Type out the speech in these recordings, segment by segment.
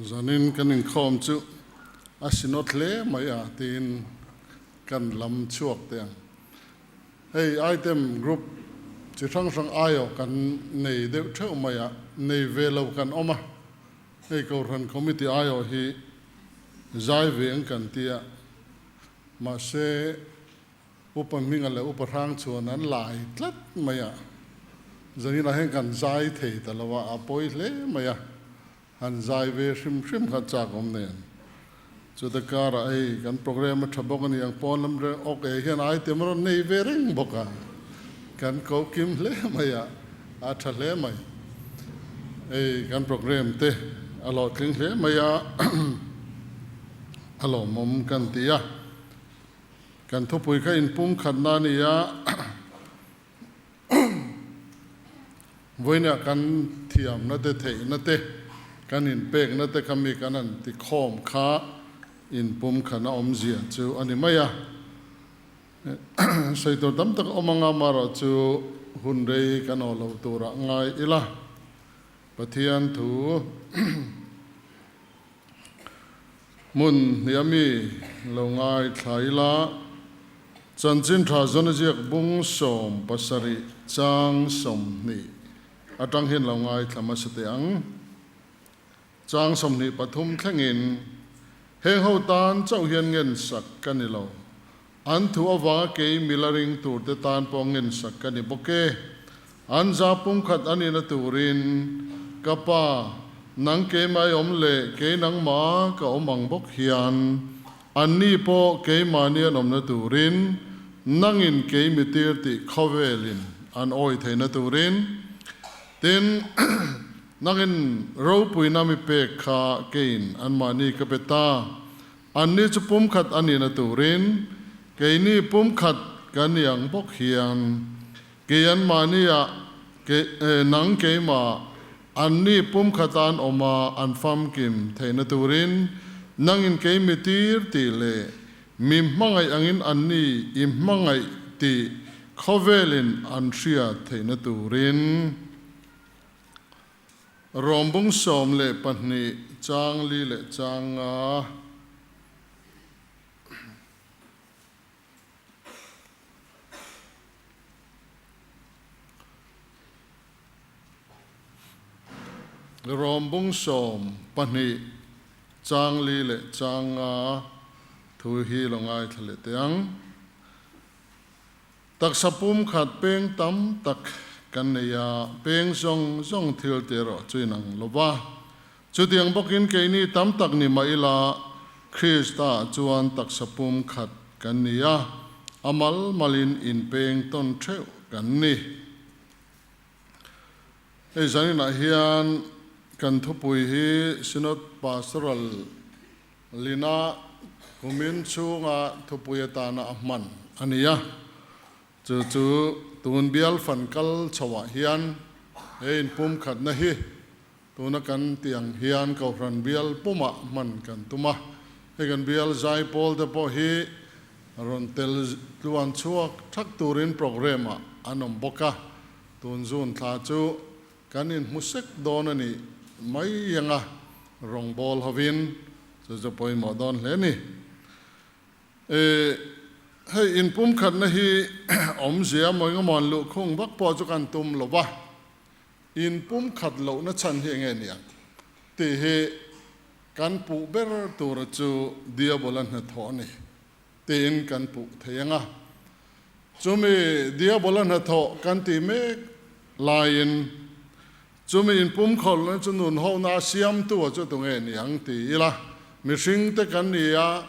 Zanin kan inkhawm chu a sinawt hle mai a tiin kan lam chhuak teh ang. Hei item group chi hrang hrang aiawh kan nei deuh theuh mai a, nei ve lo kan awm a. Hei Kohhran Committee aiawh hi zai ve ang kan ti a, mahse Upa Hminga leh Upa Hrang chuan an lai tlat mai a, zaninah hian kan zai thei ta lo a, a pawi hle mai a, han zai ve hrim hrim kha chak awm nen. Chuta karah hei kan program a tha bawk a ni ang, pawn lam reng awk e hian item a rawn nei ve reng bawk a, kan ko kim hle mai a, a tha hle mai. Hei kan program te a hlawhtling hle mai a, a lawmawm kan ti a. Kan thupui kha inpumkhatna a ni a, vawiinah kan thiamna te, theihna te, kan inpekna te kha mi kan han tikhawm kha inpumkhatna awmzia chu a ni mai a. Sawi tur tam tak a awm anga amaherawhchu hun rei kan aw lo turah ngai ila. Pathian thu Hmun hnih a mi lo ngaithla ila, Chanchin Tha Zawna ziak bung 70 chang 20 atang hian lo ngaithla hmasa teh ang. Chang 23 thlengin, Heng ho tan chauh hian ngen sak ka ni lo. An thu avanga kei mila ring turte tan pawh ngen sak ka ni bawk e. An za pumkhat a nihna turin, Ka pa, nang keimah i awm leh kei nangmah ka awm ang bawk hian, anni pawh keimahni an awmna turin, nangin kei mi tir tih khawvelin an awi theihna turin, tin, nangin ropuina mi pek kha keiin anmahni ka pe ta. Anni chu pumkhat a nihna turin, keini pumkhat kan ni ang bawk hian, kei anmahniah, nang keimah, anni pumkhata an awm a, an famkim theihna turin, nangin kei mi tir tih leh mi hmangaih angin anni i hmangaih tih khawvelin an hriat theihna turin. Rawm bung 12 chang li leh chang nga. Rawm bung 12 chang li leh chang nga thu hi lo ngaithla leh teh ang. Taksa pum khat peng tam tak kan nei a, peng zawng zawng thil te erawh chu inang lo va. Chutiang bawkin keini tam tak ni mah ila, Krista chuan taksa pum khat kan ni a, a mal malin inpeng tawn theuh kan ni. Hei zaninah hian kan thupui hi Synod Pastoral Lina kumin chhunga thupui atana a hman a ni a, chu chu tun bial fan kal chhoah hian he inpumkhatna hi tuna kan tih ang hian Kohhran bial pumah hman kan tum a, hei kan bial zaipawl te pawh hi rawn tel tluan chhuak thak turin programme ah an awm bawk a, tun zun thla chu Kan inhmu sek dawn a nih mai ang a, rawngbâwl hovin chu chu pawimawh dawn hle ni. E, hei inpumkhatna hi awmzia mawi nga mawn luhkhung vak pawh chu kan tum lo va, inpumkhat lohna chhan hi enge ni ang tih hi kan puh ber tura chu Diabola hnathawh a ni tiin kan puh thei ang a. Chumi Diabola hnathawh kan tih mek laiin chumi inpumkhawlhna chu nun hohna a siamtu a chu tunge ni ang ti ila, mihringte kan ni a,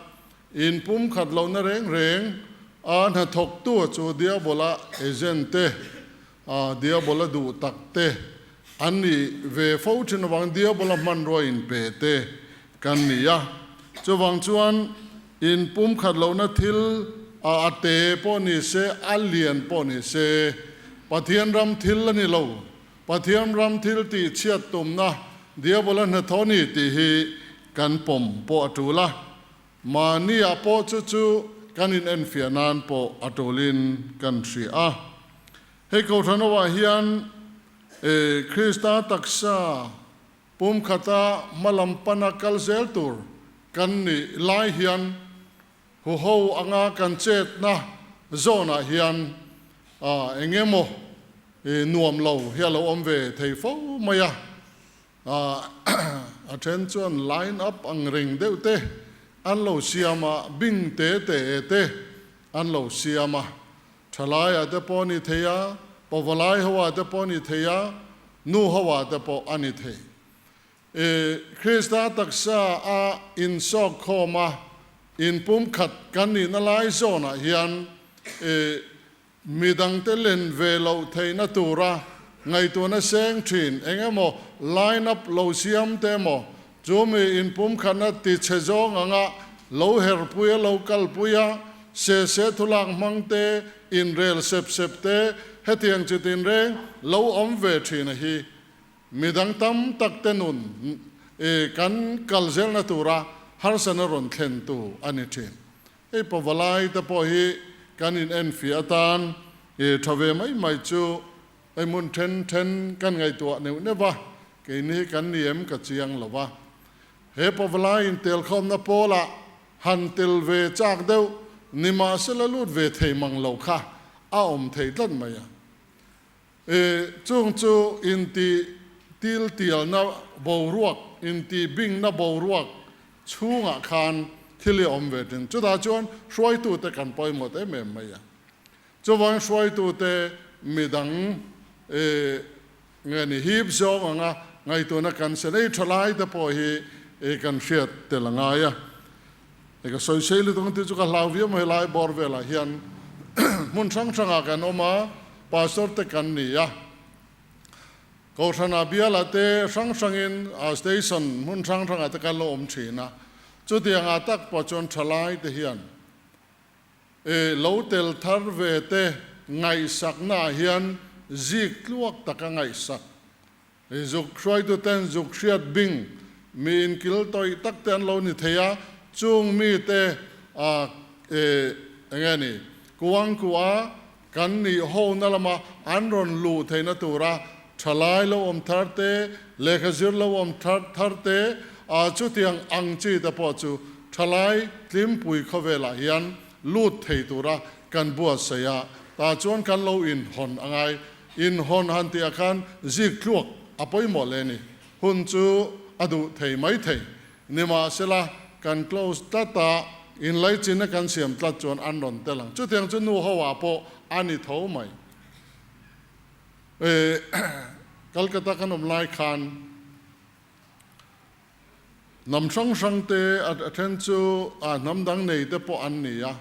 inpumkhat lohna reng reng a hnathawktu a chu Diabola agent te, Diabola duh tak te an ni ve fo thin avangin Diabola hmanrua inpe te kan ni a. Chuvang chuan inpumkhat lohna thil a a te pawh ni se, a lian pawh ni se, Pathian ram thil a ni lo. Pathian ram thil tih chhiat tumna Diabola hnathawh ni tih hi kan pawm pawh a tul a. Mahniah pawh chu chu kan inenfiah nan pawh a tulin kan hria a. Hei Kohhran-ah hian Krista taksa. Pumkhata hmalam pana kal zel tur kan nih lai hian huho anga kan chetna zawnah hian eng emaw nuam lo hi a lo awm ve thei fo mai a. A then chuan line up ang reng deuh te an lo siam a, bing te te te an lo siam a. Thalaiah te pawh a ni thei a, pavalai hoah te pawh a ni thei a, nu hoah te pawh a ni thei. I Krista taksa a insawk khawm a, inpumkhat kan nihna lai zawnah hian i midangte len ve loh theihna tura ngaihtuahna seng thin eng emaw line up lo siam te emaw Chu mi inpumkhatna tichhe zawng anga lo herpui a lo kalpui a, se se thulak hmang te, inrel sep sep te, hetiang chi tinreng lo awm ve thin a hi midang tam tak te nun i kan kal zelna tura harsana rawn thlen tu a ni thin. Hei pavalai te pawh hi kan in enfiah atan i tha ve mai mai chu Hei hmun then then kan ngaihtuah neuh neuh va, keini hi kan ni em ka chiang lo va. He pavalai intelkhawmna pawlah han tel ve chak deuh nimahsela lut ve thei mang lo kha a awm thei tlat mai a. E, chung chu inti tiltialna boruak, inti bingna boruak chhungah khan thil hi a awm ve thin. Chutah chuan hruaitute kan pawimawh em em mai a. Chuvang hruaitute midang nge ni hip zawng anga ngaihtuahna kan se nei tha lai te pawh hi kan hriat tel a ngai a. Hei ka sawi sei lutuk ang tih chu ka hlau viau mai lai bawr velah hian hmun hrang hrangah kan awm a, pastor te kan ni a. Kohhranah bialah te hrang hrangin station hmun hrang hrangah te kan lo awm thin a. Chutiangah tak pawh chuan thalai te hian E lo tel thar ve te ngaihsakna ah hian zik tluak taka ngaihsak. E zuk hruaitu ten zuk hriat bing mi inkil tawih tak te an lo ni thei a, chung mi te a e enge ni kuangkuah kan nih ho na lama an rawn luh theihna tura thalai lo awm thar te, lehkha zir lo awm thar thar te, a chutiang ang chi te pawh chu thalai tlimpui khawvelah hian lut thei tura kan buatsaih a, tah chuan kan lo inhawn a ngai. Inhawn han tihah khan zik tluak a pawimawh leh a ni. Hun chu a duh thei mai thei. Nimahsela, kan close tlat a, inlaichinna kan siam tlat chuan an rawn tel ang. Chutiang chu nu ho ah pawh a ni tho mai. Calcutta kan awm lai khan hnam hrang hrang te a then chu hnam dang nei te pawh an ni a,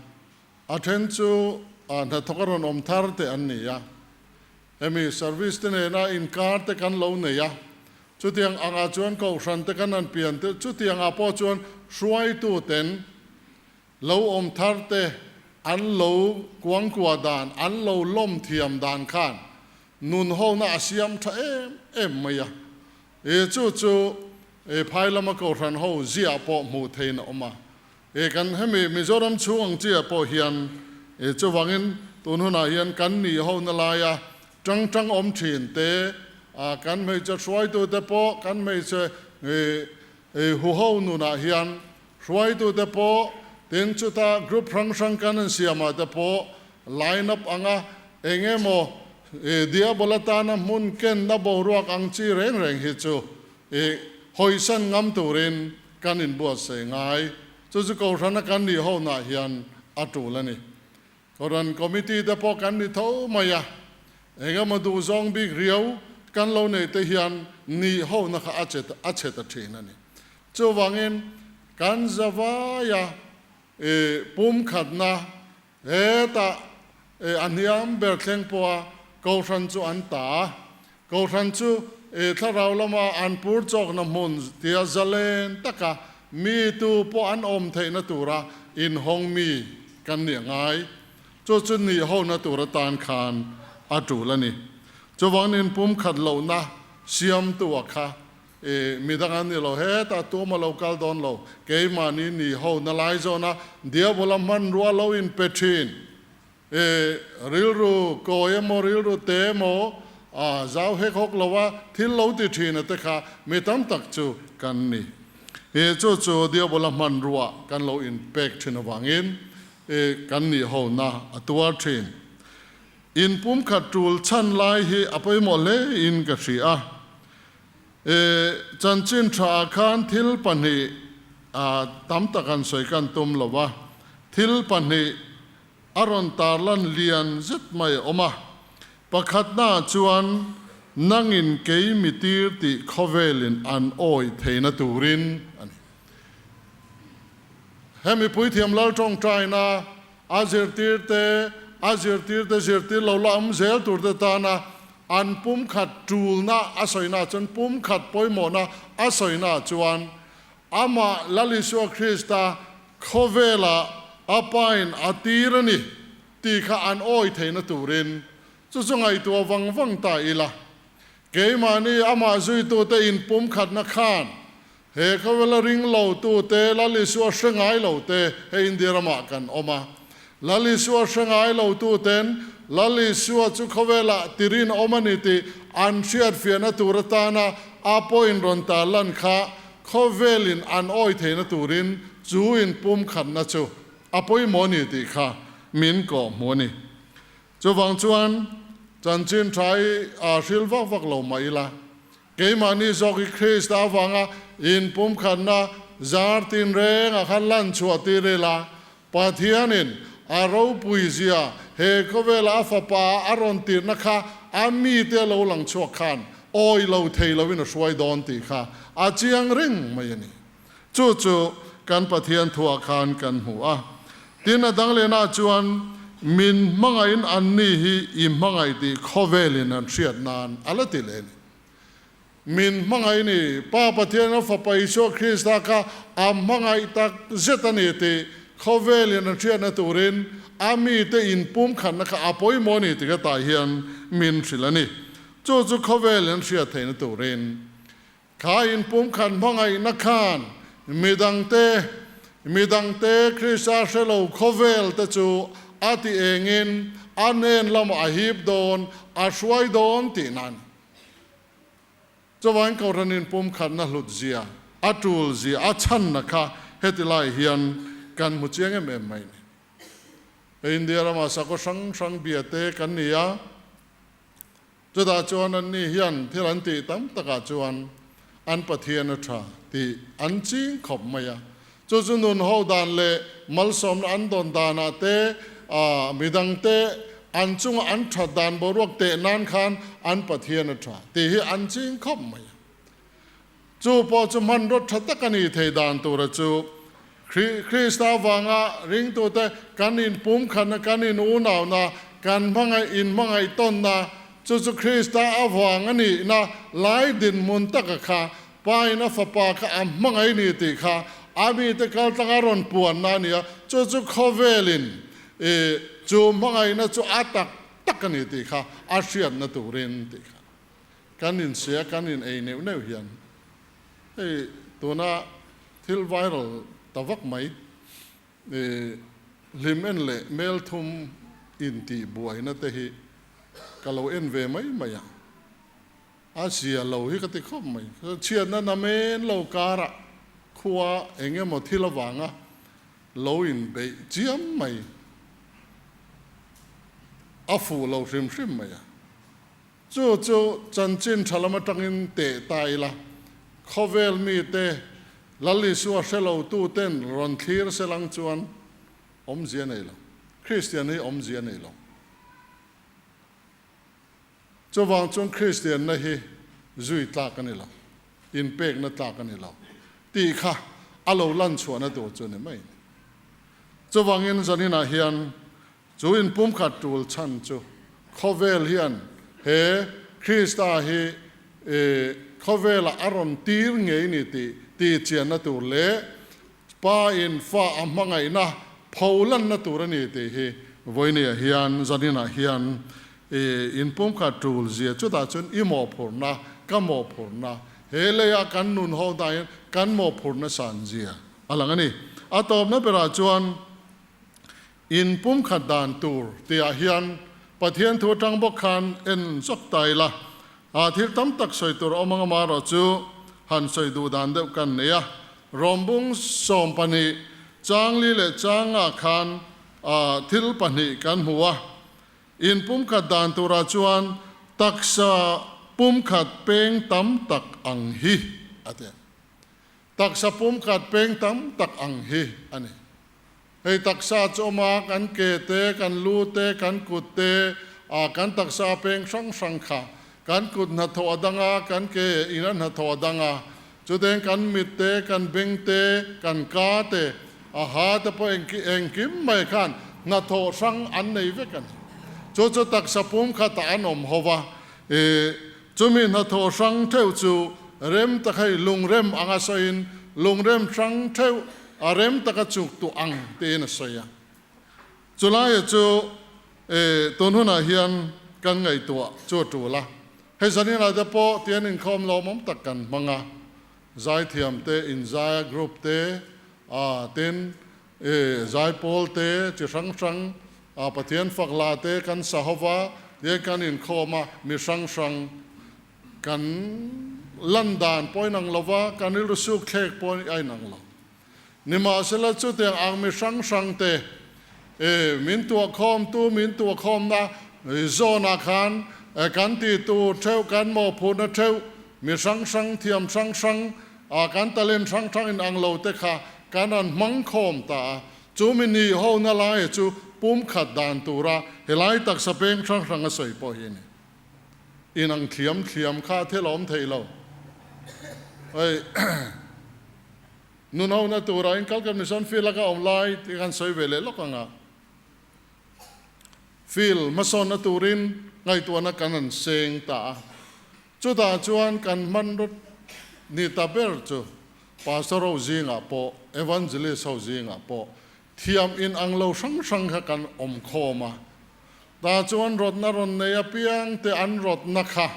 a then chu hnathawk a rawn awm thar te an ni a. Hemi service te nena inkar te kan lo nei a, chutiang angah chuan kohhran te kan han pian te, chutiang ah pawh chuan hruaitu ten lo awm thar te an lo kuangkuah dan, an lo lawm thiam dan khan nun hona a siam tha em em mai a. E chu chu e phai lama kohhran ho ziah pawh hmuh theiin a awm a. E kan hemi Mizoram chhung ang chiah pawh hian e chuvangin tun hunah hian kan nih hona laia tang tang awm thin te a kan hmeichhe hruaitute pawh kan hmeichhe e huho nunah hian Hruaitute pawh tin chuta group hrang hrang kan an siamah te pawh line up anga eng emaw diabol atana hmun kenna boruak ang chi reng reng hi chu i hawisan ngam turin kan inbuatsaih ngai. Chu chu Kohhrana kan nih honah hian a tul a ni. Kohhran committee te pawh kan ni tho mai a, eng emaw duhzawng bik riau kan lo neih te hian nih hona kha a che a che ta thin a ni. Chuvangin kan zavaia i pumkhatna hetah i a hniam ber thleng pawha Kohhran chu an ta. Kohhran chu i thlarau lama an pur chawkna hmun tia zalen taka mi tu pawh an awm theihna tura inhawng mi kan nih a ngai. Chu chu nih hona tur atan khan a tul a ni. Chuvangin pumkhat lohna siamtu a kha I midang an ni lo, hetah tuam a lo kal dawn lo, keimahni ni ho na lai zawna diabola hmanrua lo in pe thin. I rilru kawi emaw rilru te emaw a zau hek hawk lo a, thil lo ti thin a te kha mi tam tak chu kan ni. I chu chu Diabola hmanrua kan lo inpek thin avangin i kan nih ho na a tuar thin. In pumkhat tul chhan lai hi a pawimawh hle in ka hria. I chanchin tha ah khan thil pahnih tam tak an sawi kan tum lo a, thil pahnih a rawn tarlan lian zet mai a awm a. Pakhatnaah chuan nangin kei mi tir tih khawvelin an awi theihna turin a ni. Hemi Puithiam Lal tawngtaina a zirtirte, a zirtirte zirtir lo la awm zel turte tana an pumkhat tulna a sawina chuan pumkhat pawimawhna a sawina chuan amah Lal Isua Krista khawvelah a pain a tir a ni. Tih kha an awi theihna turin chu chu ngaihtuah vang vang ta ila. Keimahni amah zuitute inpumkhatna khan he khawvela ring lotute Lal Isua hre ngai lote he India ramah kan awm a. Lal Isua hre ngai lotuten Lal Isua chu khawvelah tirin awm a ni tih an hriatfiahna tur atana a pawhin rawn tarlan kha khawvelin an awi theihna turin chu inpumkhatna chu A pawimawh ni tih kha min kawh hmu a ni. Chuvang chuan chanchin tha hi aa hril vak vak lo mah ila, keimahni zawk hi Krista avanga inpumkhatna zar tinrengah khan lan chhuah tir ila, Pathianin a ropui zia he khawvela a fapa a rawn tirhna kha a mite a lo lang chhuak khan awi lo thei loin a hruai dawn tih kha a chiang reng mai a ni. Chu chu kan Pathian thuah khan kan hmu a. Tin, a dang lehnah chuan, Min hmangaihin anni hi i hmangaih tih khawvelin an hriat nan a la ti leh a ni. Min hmangaih ni, Pa Pathian a Fapa Isua Krista kha a hmangaih tak zet a ni tih khawvelin an hriatna turin a mite inpumkhatna kha a pawimawh a ni tih ka tah hian min hrilh a ni. Chu chu khawvelin an hriat theihna turin Kha inpumkhat hmangaihna khan midangte, midangte Krista hre lo khawvel te chu a ti engin a hnen lamah a hip dawn, a hruai dawn tihna a ni. Chuvangin Kohhran inpumkhatna hlut zia, a tul zia, a chhanna kha heti lai hian kan hmu chiang em em mai a ni. India ramah sakhaw hrang hrang bia te kan ni a. Chutah chuan anni hian thil an tih tam takah chuan an Pathian a tha tih an ching khawp mai a. Chu chu nun ho dan leh malsawmna an dawn danah te, midangte an chunga an that dan boruak teh nan khan an Pathian a tha tih hi an ching khawp mai a. Chu pawh chu hmanraw tha tak a ni thei dan tura chu Krista avanga ringtute kan inpumkhatna, kan inunauna, kan hmangaih inhmangaihtawnna, chu chu Krista avang a nihna lai dinhmun taka kha Pain a Fapa kha a hmangaih ni tih kha a mite kaltlanga rawn puanna a ni a, chu chu khawvelin chu hmangaihna chu a tak tak a ni tih kha a hriatna turin tih kha. Kan insia kan in ei neuh neuh hian hei tuna thil viral ta vak mai i hlim en leh mel thum intih buaina te hi ka lo en ve mai mai a, a zia lo hi ka ti khawp mai. Chhiatna namen lo karah khua eng emaw thil avanga lo inbeih chiam mai a fuh lo hrim hrim mai a. Chu chu chanchin tha lam atangin teh ta ila, khawvel mite Lal Isua hre lo tuten rawn thlir se lang chuan awmzia nei lo. Kristian hi awmzia nei lo. Chuvang chuan Kristianna hi zui tlak a ni lo, inpekna tlak a ni lo tih kha a lo lan chhuahna tur chu a ni mai. Chuvangin zaninah hian Chu inpumkhat tul chhan chu khawvel hian he Krista hi khawvelah a rawn tir ngei ni tih tihchianna tur leh Pa in fa a hmangaihna pholanna tur a ni tih hi vawinia hian zaninah hian inpumkhat tul zia chutah chuan i mawhphurhna, ka mawhphurhna, he leia kan nun ho hna hian kan mawhphurhna san zia a lang a ni. A tawpna berah chuan In pumkhat dan tur tihah hian Pathian thu atang bawk khan en zawk ta ila, a thil tam tak sawi tur a awm ang amaherawhchu han sawi duh dan deuh kan nei a. Rawmbung 12 changli leh changa khan thil pahnih kan hmu a. Inpumkhat dan turah chuan taksa pumkhat peng tam tak ang hi a ti a. Taksa pumkhat peng tam tak ang hi a ni. Hei taksa chu awm a, kan ke te, kan lu te, kan kut te, ah kan taksa a peng hrang hrang kha. Kan kut hnathawh a dang a, kan ke in a hnathawh a dang a. Chuteng kan mit te, kan beng te, kan ka te, a ha te pawh engkim mai khan hnathawh hrang an nei vek a ni. Chu chu taksa pumkhatah an awm ho va, i chumi hnathawh hrang theuh chu rem tak hei lungrem anga sawiin lungrem hrang theuh a rem taka chuk tuah ang tiin a sawi a. Chulaia chu tun hunah hian kan ngaihtuah chu a tul a. Hei zaninah te pawh tian inkhawm lawmawm tak kan hmang a, zaithiam te, inzaia group te, tin zaipawl te, chi hrang hrang Pathian fak la te kan sa ho va, tian kan inkhawm a, mi hrang hrang kan lan dan pawh a inang lo va, kan rilru suk thlek pawh a inang lo. Nimahsela chutiang ang mi hrang hrang te min tuahkhawmtu, min tuahkhawmna zawnah khan kan tihtur theuh, kan mawhphurhna theuh, mi hrang hrang, thiam hrang hrang, kan talent hrang hrang inang lo te kha kan rawn hmang khawm ta a. Chu mi ni hona laia chu pumkhat dan tura helai taksa peng hrang hrang a sawi pawh hi a ni. Inang thliam thliam kha thil a awm thei lo. Hei nunhona tura in kalkan mission field a ka awm lai tih khan sawi ve leh lawk ang a. Field hmasawnna turin ngaihtuahna kan han seng ta a. Chutah chuan kan hmanraw ni ta ber chu Pastor ho zingah pawh, Evangelist ho zingah pawh thiam inang lo hrang hrang kha kan awm khawm a. Tah chuan rawtna rawn nei apiang te an rawtna kha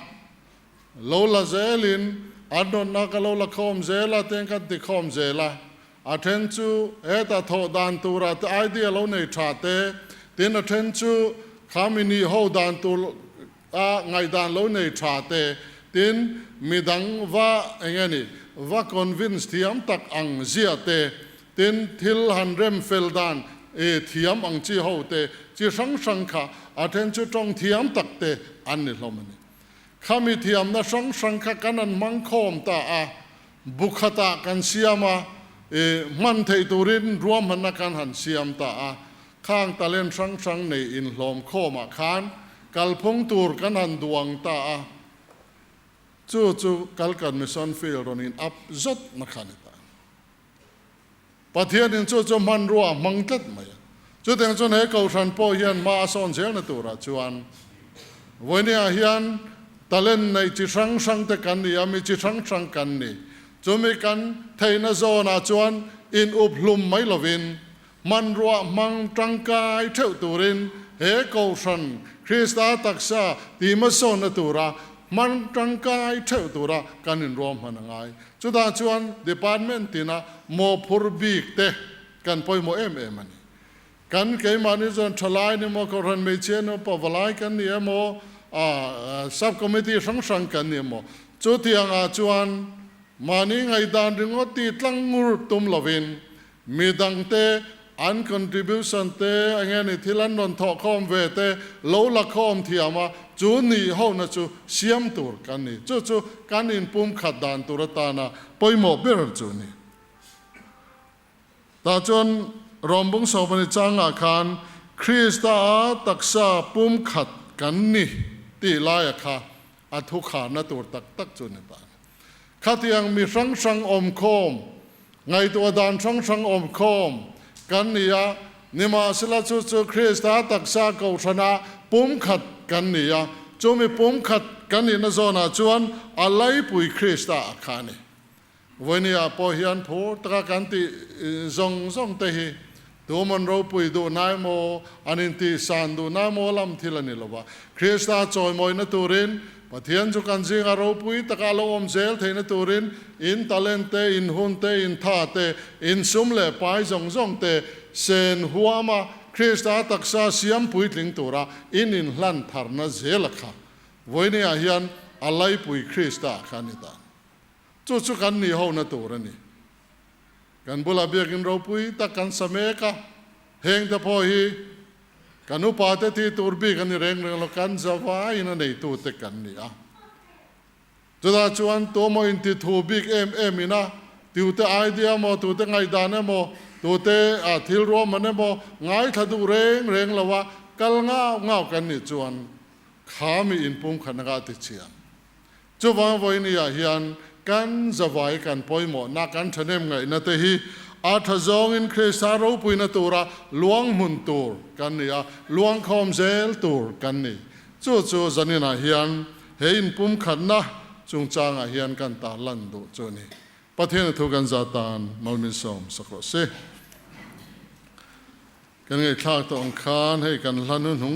lo la zelin an rawtna ka lo la khawm zel a tiang kan ti khawm zel a. A then chu heta thawh dan tura te idea lo nei tha te, tin a then chu kha mi ni ho dan tur a ngaihdan lo nei tha te, tin midang va eng nge ni va convince thiam tak ang zia te, Tin, thil han rem fel dan e thiam ang chi ho te, chi hrang hrang kha a then chu tawng thiam tak te an ni hlawm a ni. Khami thiamna hrang hrang kha kan han hmang khawm ta a, bu khatah kan siam a, e hman theih turin ruahmanna kan han siam ta a, khang talent hrang hrang nei inhlawm khawmah khan kalphung tur kan han duang ta a, chu chu Kalkan Mission Field rawn in up zawt na kha a ni ta. Pathianin chu chu hmanrua a hmang tlat mai a. Chutiang chuan he Kohhran pawh hian hma a sawn zelna turah chuan vawinia hian talent nei chi hrang hrang te kan ni a, mi chi hrang hrang kan ni. Chumi kan theihna zawnah chuan in up hlum mai lovin hmanrua hmang tangkai theuh turin he Kohhran Krista taksa tihmasawnna tura hman tangkai theuh tura kan inruahman a ngai. Chutah chuan department tina mawhphur bik te kan pawimawh em em a ni. Kan keimahni chuan thalai ni maw, Kohhran hmeichhia ni maw, pavalai kan ni emaw, sub committee hrang hrang kan ni emaw, chutiangah chuan mahni ngaihdan ringawt tih tlang ngur tum lovin Mi dangte an contribution te enge ni thil an rawn thawh khawm ve te lo la khawm thiam a, chu nih hona chu siam tur kan ni. Chu chu kan inpum khat dan tur atana pawimawh ber chu ni. Tah chuan Rawmbung Sawmani changah khan Krista a taksa pum khat kan ni tih laia kha a thu kharna tur tak tak chu ni ta. Khatiang mi hrang hrang awm khawm, ngaihtuah dan hrang hrang awm khawm kan ni a, nimahsela chu chu Krista taksa kohhrana pumkhat kan ni a, chumi pumkhat kan nihna zawnah chuan a laipui Krista a kha a ni. Vawinia pawh hian phur taka kan tih zawng zawng te hi tuman ropui duhna emaw, an intihsan duhna emaw lam thil a ni lo va. Krista chawimawina turin Pathian chu kan zinga ropui taka a lo awm zel theihna turin in talent te, in hun te, in tha te, in sum leh pai zawng zawng te sen huama. Krista taksa siam puitling tura in inhlan tharna zela kha vawinia hian a laipui Krista kha a ni ta. Chu chu kan nih hona tur a ni. Kan bulah biakin ropui tak kan sa mek a, heng te pawh hi kan upa te tih tur bik a ni reng reng lo, kan zavaiin a neitute kan ni a. Chutah chuan tuamaw inti thu bik em em ina tute idea emaw, tute ngaihdan emaw, tute thil ruahman emaw ngaithla duh reng reng lo a kal ngau ngau kan nih chuan kha mi inpumkhatna kha a ti chiang. Chuvang vawinia hian kan zavai kan pawimawhna kan thahnem ngaihna te hi a tha zawngin Krista ropuina tura luang hmun tur kan ni a, luang khawm zel tur kan ni. Chu chu zaninah hian he inpumkhatna chungchangah hian kan tarlan duh chu a ni. Pathian a thu kan za tan malmin sawm sak rawh se. Kan ngaihthlak tawh ang khan hei kan hla hnuhnung.